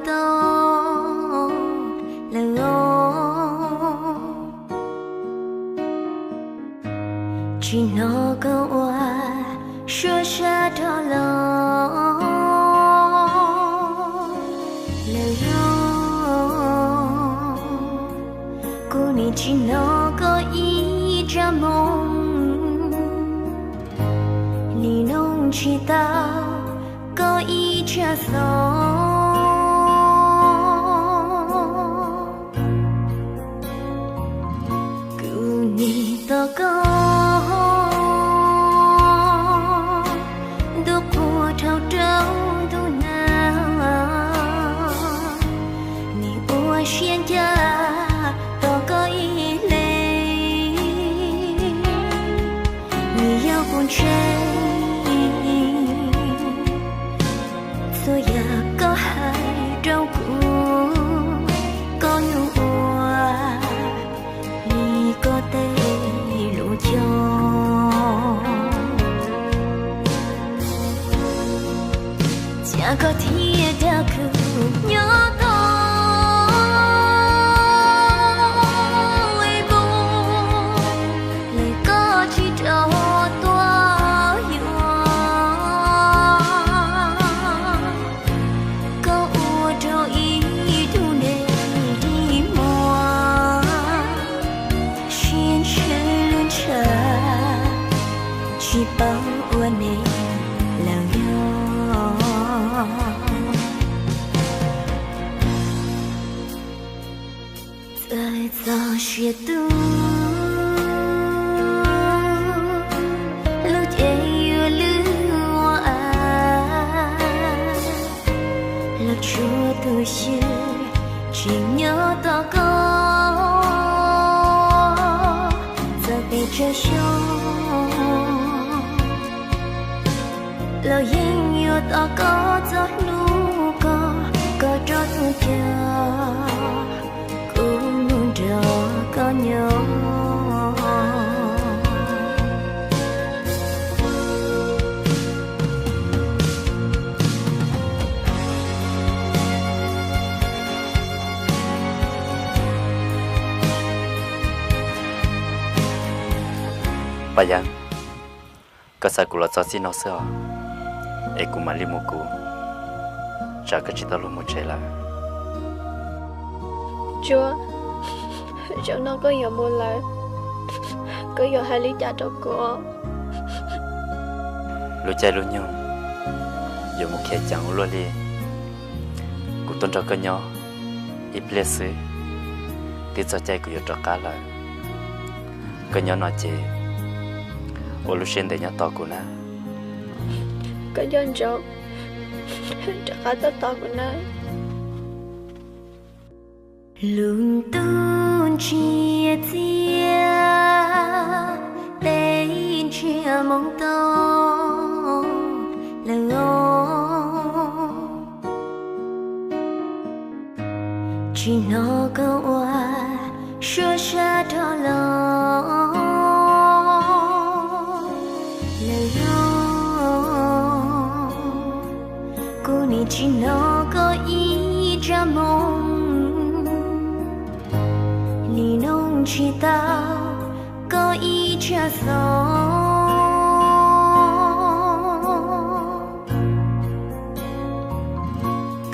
tau lawm os. Tsis hnov koj ua suab sab rov los lawm os. Kuv nim tsis hnov koj ib tsab moo, nim noog tsis tau koj ib tsab xov. Kuv nim tos koj ntuj qhua dhau rau ntuj nag, nim ua siab ncaj tos koj ib leeg. Nim yog kuv ntseeg txhua yam koj hais rau kuv, koj yuav ua li koj tej lus cog. Cas koj thiaj dag khwv nyob tau es npoo, es koj tsis rov tuaj yuav. Koj ua rau ib tug neeg dig muag, siab ntshaw lub ntshav, tsis paub ua neeg lawm yog. Txawm txog siav tuj, lub cev yuav lwj ua av, los tsuav tus xyw tseem nyob tos koj. Txawm pes tsawg xyoo, los yeej yuav tos koj txog hnub koj, koj rov tuaj cog kuv mus nrog koj nyob. Paj Yeeb, koj xa kuv los txog txij no xwb os, es kuv mam li mus kuv, tsam koj tsis tau luag mus tsev lawm. Tsuab, zaum no koj yuav mus lawm, koj yuav hais li cas rau kuv? Lub caij lub nyoog yuav mus khiav ceev ua luaj li. Kuv tuaj nrog koj nyob ib pliag xwb, twb txog caij kuv yuav rov qab lawm. Koj nyob no ces ua lub siab ntev nyob tos kuv na. Koj nco ntsoov rov qab tuaj tos kuv na. Lub ntuj ntsia txias, peb ntsiag moo tau lawm os. Tsis hnov koj ua suab sab rov los lawm os. Kuv nim tsis hnov koj ib tsab moo, nim noog tsis tau koj ib tsab xov.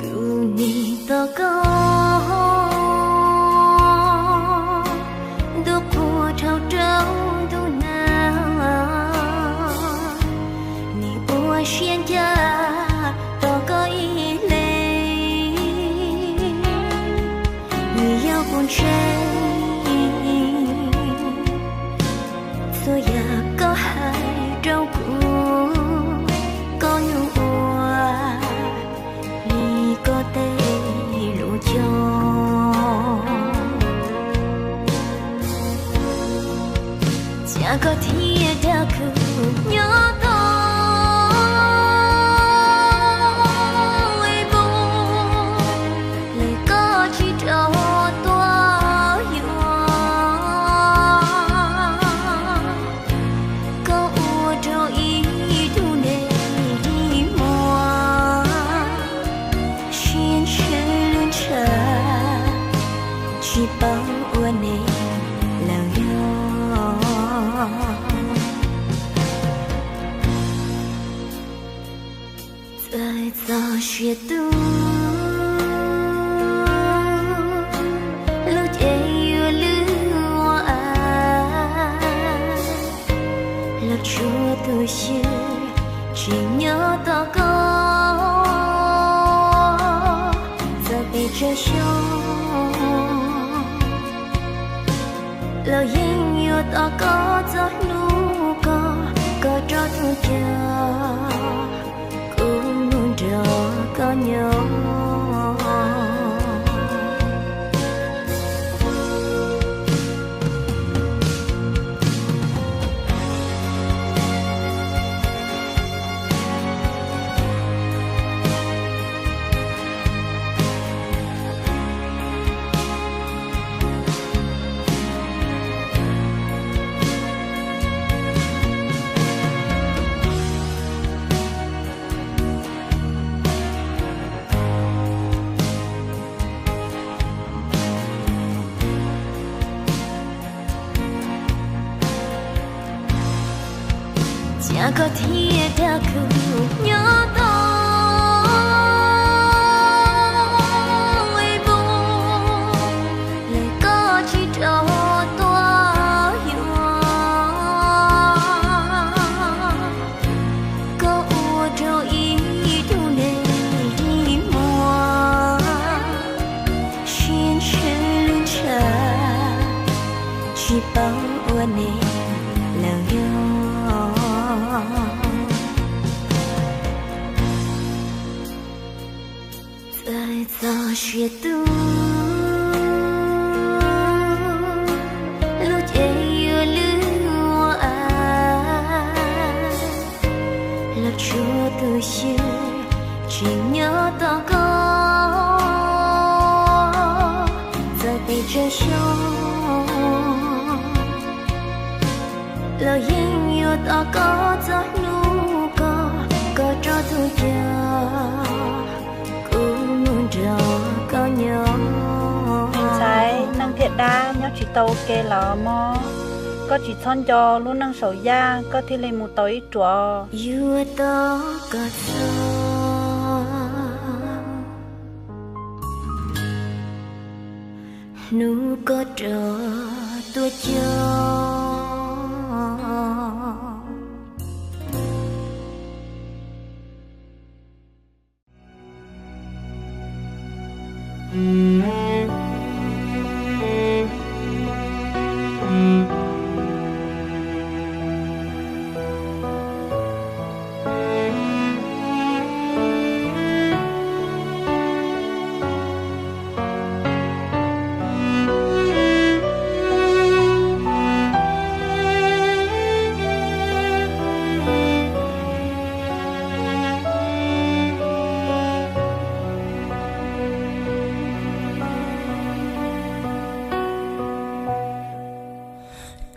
Kuv nim tos koj ntuj qhua dhau rau ntuj nag, nim ua siab ncaj tos koj ib leeg. Nws yog kuv ntseeg txhua yam koj hais rau kuv, koj yuav ua li koj tej lus cog. Cas koj thiaj dag khwv nyob tau es npoo, es koj tsis rov tuaj yuav. Koj ua rau ib tug neeg dig muag, siab ntshaw Paub ua neeg lawm yog. Txawm txog siav tub, lub cev yuav lwj ua av, los tsuav tus xyw tseem nyob tos koj. Txawm pes tsawg xyoo, los yeej yuav tos koj txog hnub koj, koj rov tus coj kuv mus nrog koj nyob. Cas koj thiaj dag kuv nyob tau es npoo, lawm koj tsis rov tuaj yuav. Koj ua rau ib tug neeg dig muag, siab ntshaw lub ntshav, tsis paub ua neeg lawm yog. Txawm txog siav tub, lub cev yuav lwj ua av, los tsuav tus xyw tseem nyob tos koj. Txawm pes tsawg xyoo, los yeej yuav tos koj txog hnub koj, koj rov tus coj kuv mus nrog koj nyob. Ntxhais, neeg thiaj dab nyob tsis tau ua ke los mog. Koj tsis txhob nco lub neej saum yaj koj thiaj li mus tau ib ruam. Yuav tos koj txog hnub koj rov tuaj coj.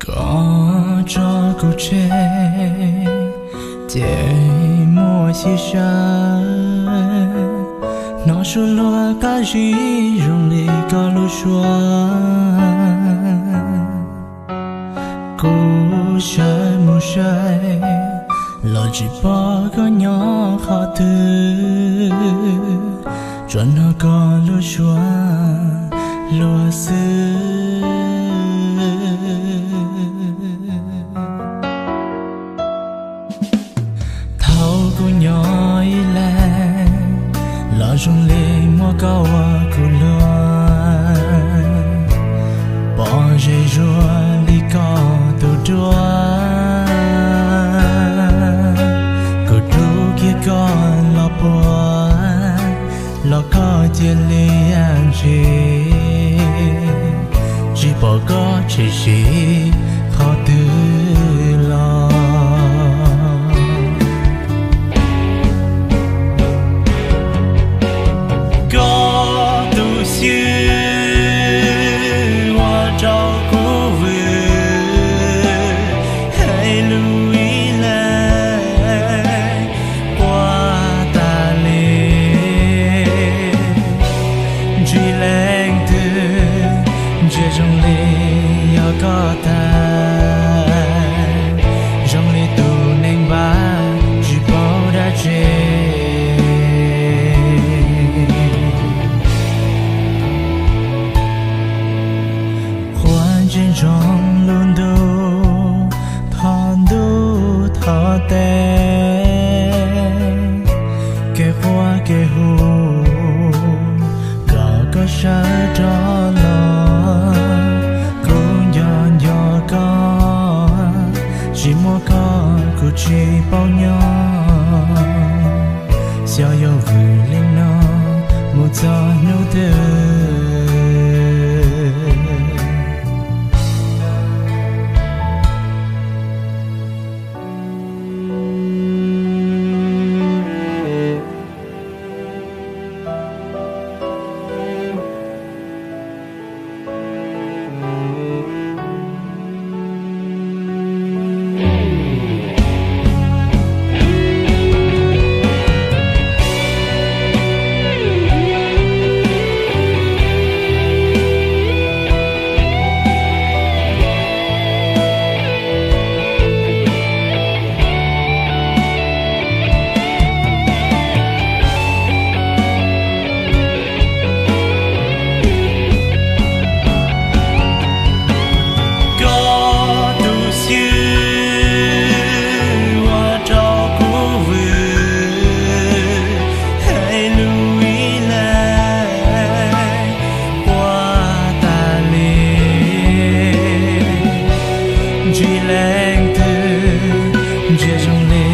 Koj tso kuv tseg, ces muaj xyw sawv. Hnov suab luag qab zib zoo li koj lub suab. Kuv sawv mus saib, los tsis pom koj nyob qhov twg. Tsuas hnov koj lub suab luag xwb. Thaum kuv nyob ib leeg, los zoo li muaj koj ua kuv luag. Pom ze zuag li koj tus duab, kuv rub kiag koj los puag, los koj cia li ntshis, tsis pom koj tshem sim qhov twg los. Koj tus xyw ua rau kuv vwm, hais lus ib leeg qua tas li. Ntsis leej twg Zoo li yog koj tag, zoo li tus neeg npab tsis paub dab tsi. Qhuav ntsia ntsoov lub ntuj, thov ntuj thov tes, kev quaj kev hu, kom koj sawv rov los. Kuv nco nco koj, tsis muaj koj kuv tsis paub nyob. Xyov yuav vwm li no mus txog hnub twg. Koj tus xwb ua rau kuv vwm, hais lus ib leeg quaj tas li. Ntsis leej twg ntsia zoo li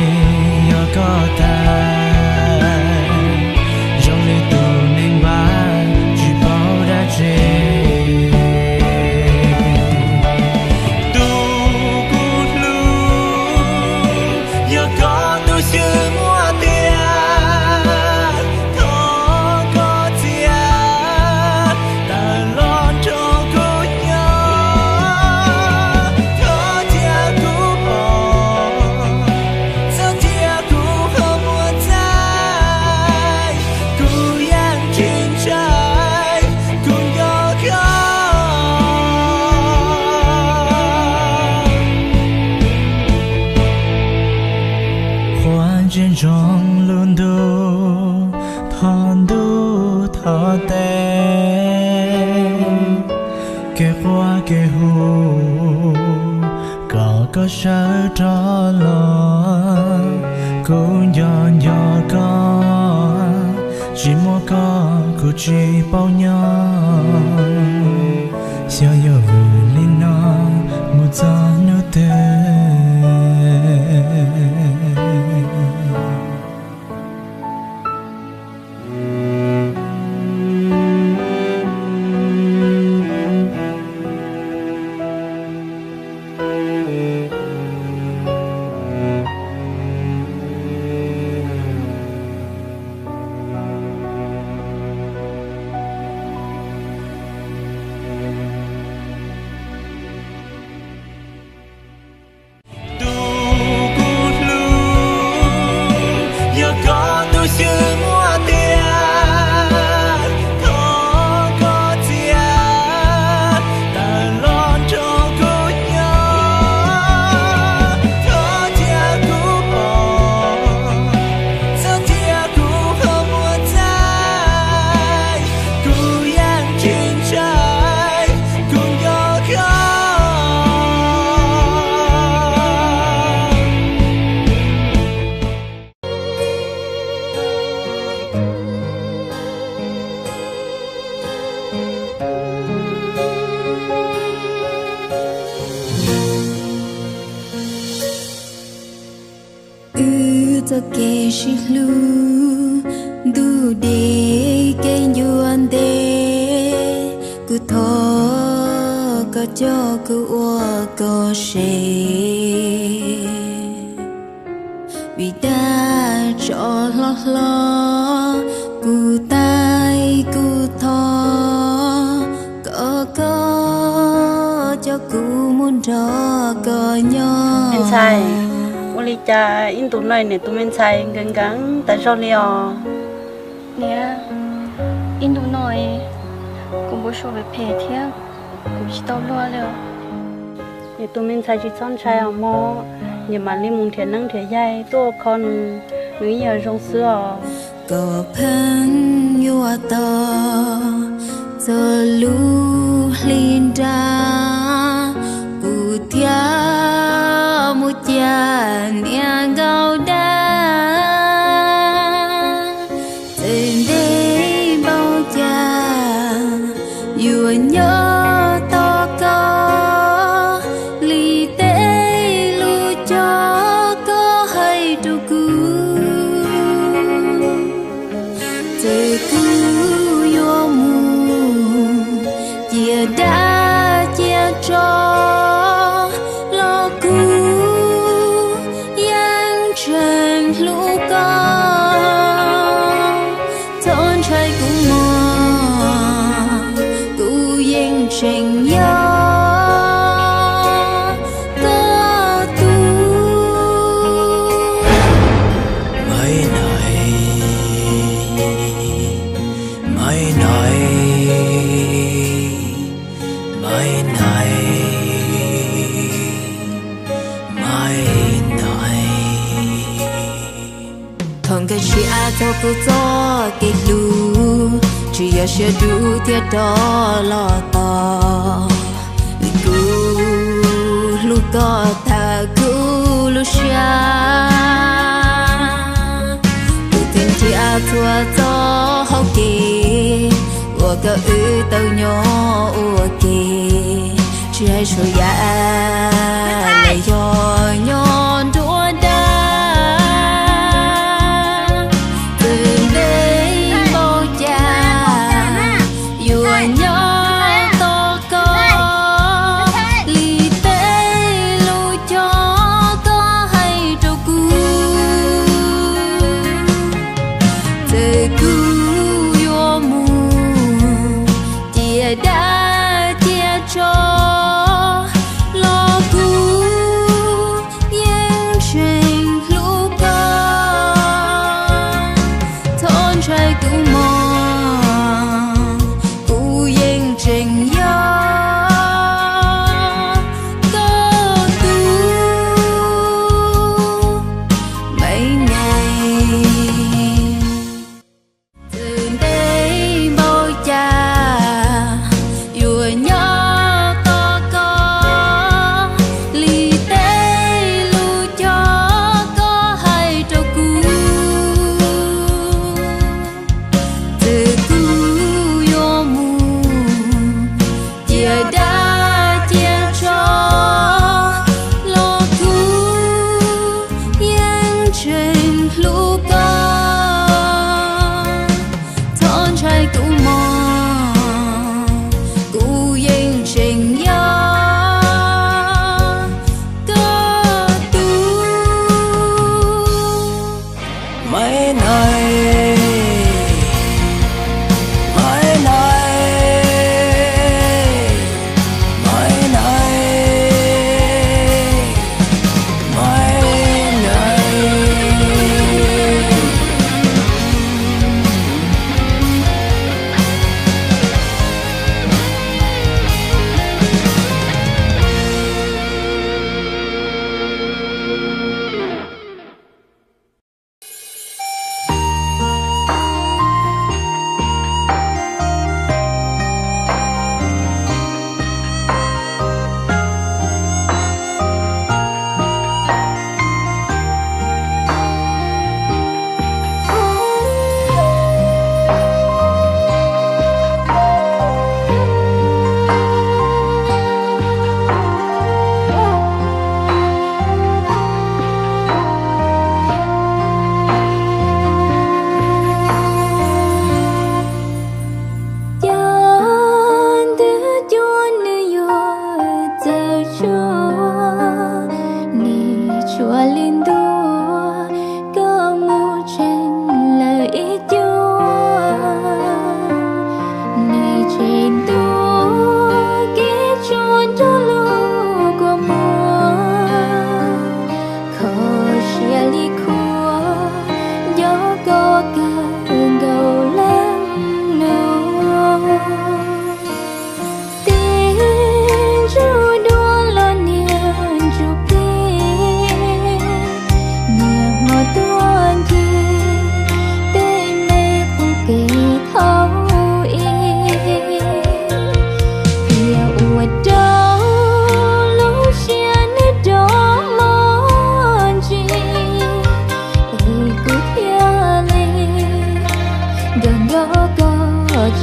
yog koj tag, zoo li tus neeg npab tsis paub dab tsi. Tus kuv hlub, yog koj tus xwb muaj tiag, thov koj txiav tawm los nrog kuv nyob. Thov cia kuv pom, txhob cia kuv ho muaj txaij, kuv yeej tsis ntshai, kuv nco koj. Qhuav ntsia ntsoov lub ntuj, thov ntuj thov tes, kev quaj kev hu, kom koj sawv rov los. Kuv nco nco koj, tsis muaj koj kuv tsis paub nyob. Xyov yuav vwm li no mus txog hnub twg. Tus kuv hlub, yog koj tus xwb muaj tiag, thov koj txiav tawm los nrog kuv nyob. Thov cia kuv pom, txhob cia kuv ho muaj txaij, kuv yeej tsis ntshai, kuv nco koj. Wb txoj kev sib hlub, ntuj deb kev ncua ntev, kuv thov koj coj kuv ua koj sev. Vim dab tsov hlob hlob, kuv taij kuv thov, kom koj coj kuv mus nrog koj nyob. Me ntxhais, ua li cas ib ntus no niam tus me ntxhais nkees nkees tas zog li os? Niam, ib ntus no kuv npau suav phem phem thiab. Kuv tsis tau luag li. Niam tus me ntxhais tsis txhob ntshai os mog, niam mam li mus nrhiav neeb nrhiav yaig tuaj ua kho nws, nws yeej yuav zoo xwb os. Kom pheej yuav tos txog lub hli nra, kuv thiaj mus cia niam nkauj dab. Txawm ntev npaum cas yuav nyob tos koj li tej lus cog koj hais rau kuv. Txawm kuv yuav mus cia dab cia tsov los kuv yeej tseem hlub koj. Txhob ntshai kuv mog, kuv yeej tseem yog koj tus Maiv Nais, Maiv Nais, Maiv Nais, Maiv Nais. Thov nkag siab txog kuv txoj kev hlub, tsis yog siab dub thiab rov los tos. Kuv hlub koj tag kuv lub siab, kuv thiaj nrhiav txhua txoj hauv kev uas kom wb tau nyob ua ke, tsis hais suab yam los yog nyob nruab nrag. Txawm ntev npaum cas yuav nyob tos koj li tej lus cog koj hais rau kuv. Txawm kuv yuav mus cia dab cia tsov los kuv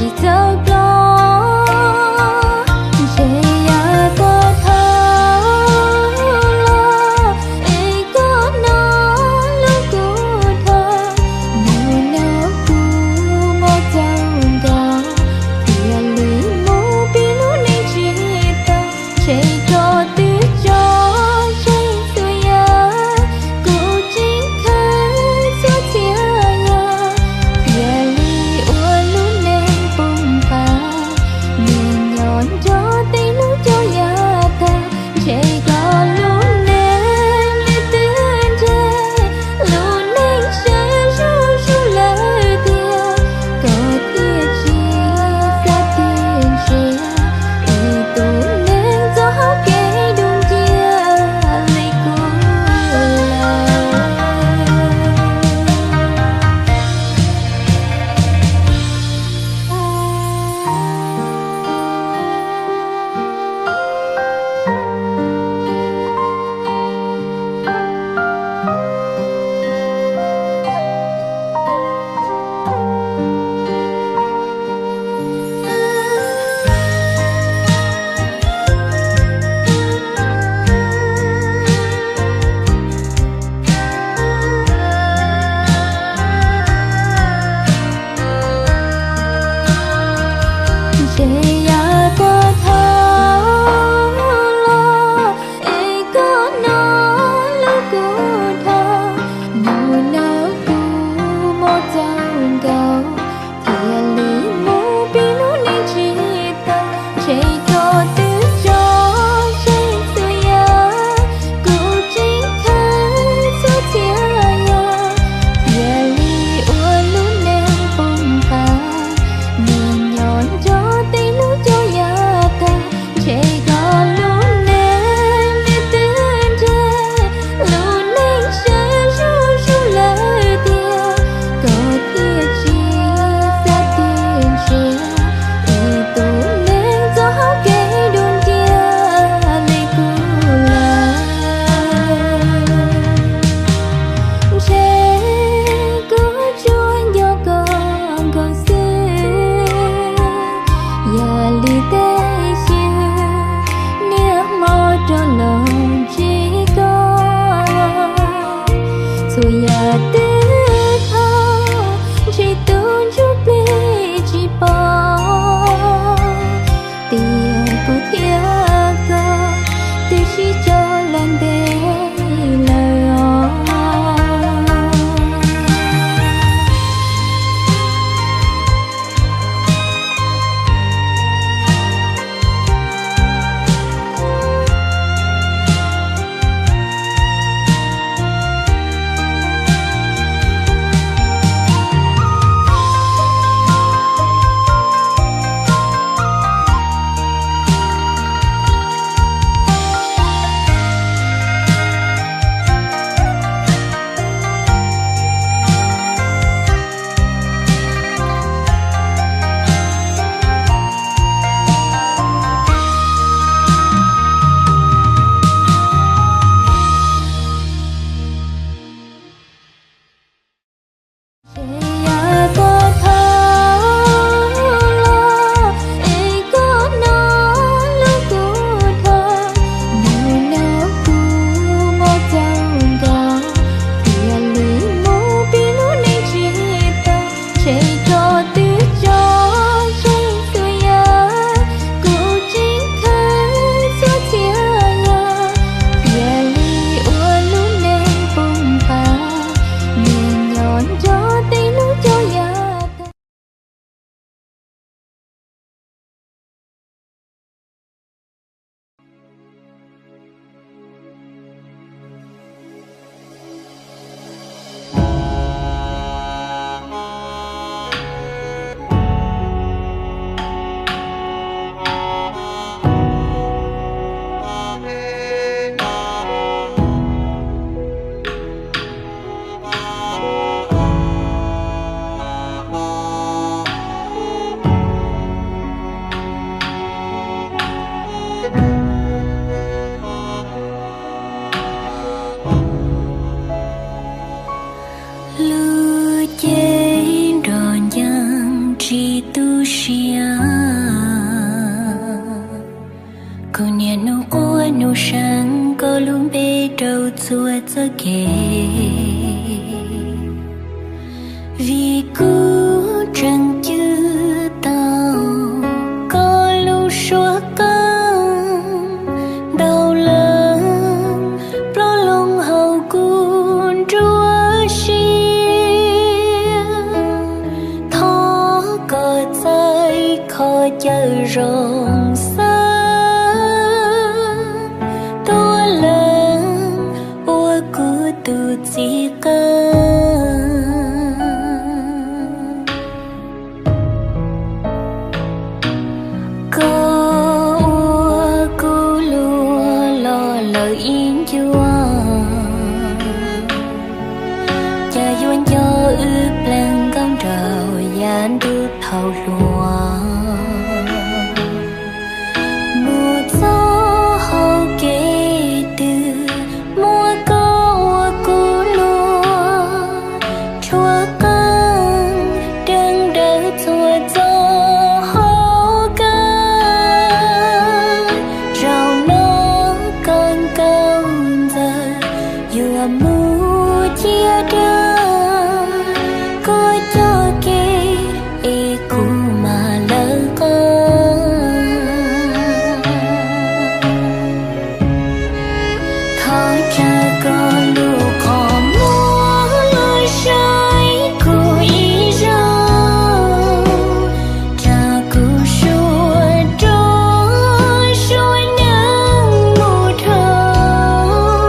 Txoj koj ntshe yog koj dhau los, es koj hnov lub kua muag, hnub no kuv mob txaus nkaus, thiaj li mus pib lub neej tsis tau, ntshe tso twb tso zeeg txhua yam, kuv tseem khawb txhua txhia yam, thiaj li ua lub neej poob Kuv niaj hnub quaj hnub seev koj lub npe rau txhua txoj kev, vim kuv tseem cim tau koj lub suab qeej ntau leej plob loo hauv kuv nruab siab. Thov koj txais qhov chaw zoo xav tuaj lees ua kuv tus txiv qeej. Koj ua kuv luag los lawm ib ncua, cas yuav nco wb plees nkauj nraug yav ntuj thaum hluas. Mus txog hauv kev twg muaj koj ua kuv luag, tshuab qeej deev daws txhua txoj hauv kev. Zaum no koj nkauj ntxawm yuav mus cia dag, koj coj kev es kuv mam lawv qeej. Thov tsa koj lub qhov muag los saib kuv ib zaug, tsa kuv suab rau suab neeg mus dhau,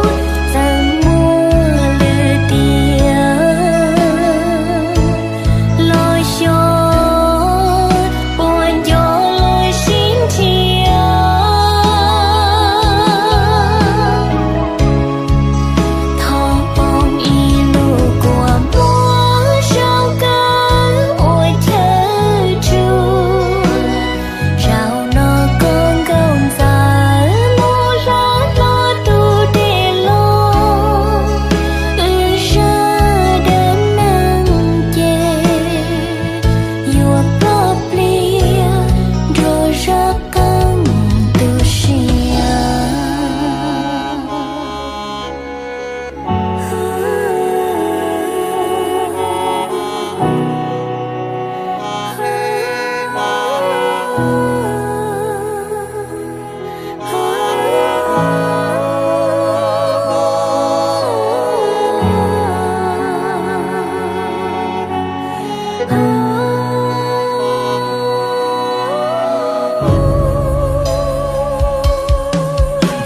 txawm muaj lwm tiam los xyov puas nco los sib nrhiav. Thov poob ib lub kua muag zoo kawg ua chaw tshua. Zaum no koj nkauj ntxawm mus hla hlo tus dej los, wb sawv daws neeg ces yuav ploj pliag nrog zaj qeej tu siab.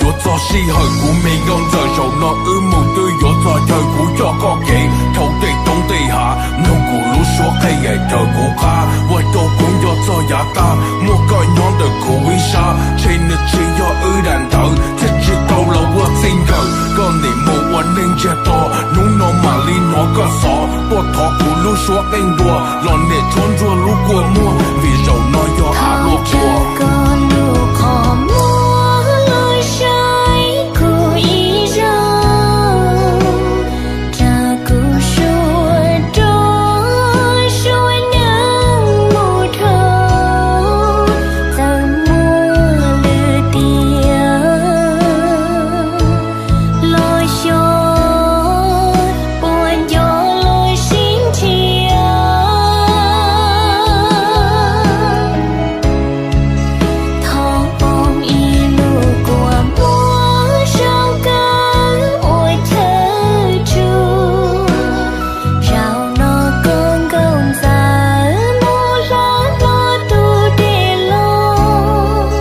Yuav txog sij hawm kuv me nkauj ntxawm, zaum no wb mus twb yuav txog chaw, kuv coj koj kev dhau tej roob tej hav, mloog kuv lub suab qeej es raws kuv qab, ua rau kuv nco txog yav tag, muaj koj nyob ntawm kuv ib sab, ntshe nws tsis yog wb daim ntawv, thiaj tsis tau los ua txij nkawm, koj nim mus ua neej ntsiag to, hnub no mam li hnov koj xov, tuaj thov kuv lub suab qeej dua, los niam tshuab ntsuag lub kua muag, vim zaum no yog av luaj kua. Koj lub qhov muag los saib kuv ib zaug, tsa kuv suab rau suab neeg mus dhau, txawm muaj lwm tiam los xyov puas nco los sib nrhiav. Thov poob ib lub kua muag zoo kawg ua chaw tshua. Zaum no koj nkauj ntxawm mus hla hlo tus dej los,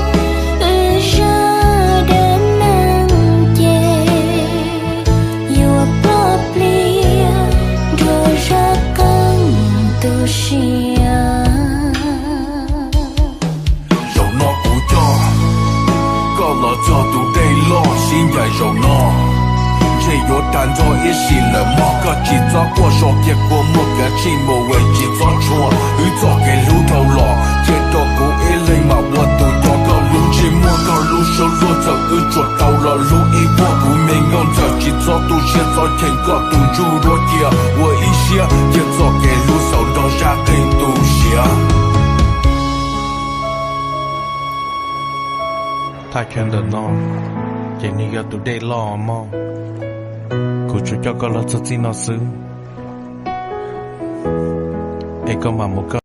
wb sawv daws neeg ces yuav ploj pliag nrog zaj qeej tu siab. Zaum no kuv coj koj los txog tus dej loj sib ncaim zaum no, ntshe yuav tag nrho ib sim lawm mog. Koj tsis txhob quaj, so kiag kua muag kav tsij mus es tsis txhob tshua. Wb txoj kev hlub dhau los, cia rau kuv ib leeg mam ua tus coj koj. Lub ntsej muag koj lub suab luag, txawm wb tsuas tau los hlub ib vuag. Kuv me nkauj ntxawm, tsis txhob tu siab, txhob cheem koj tus ntsuj duab, cia ua ib siab. Cia txoj kev hlub xaus nrog zaj qeej tu siab. Thaj chaw ntawm no ces nws yog tus dej loj mog. Kuv tsuas coj koj los txog txij no xwb, es koj mam mus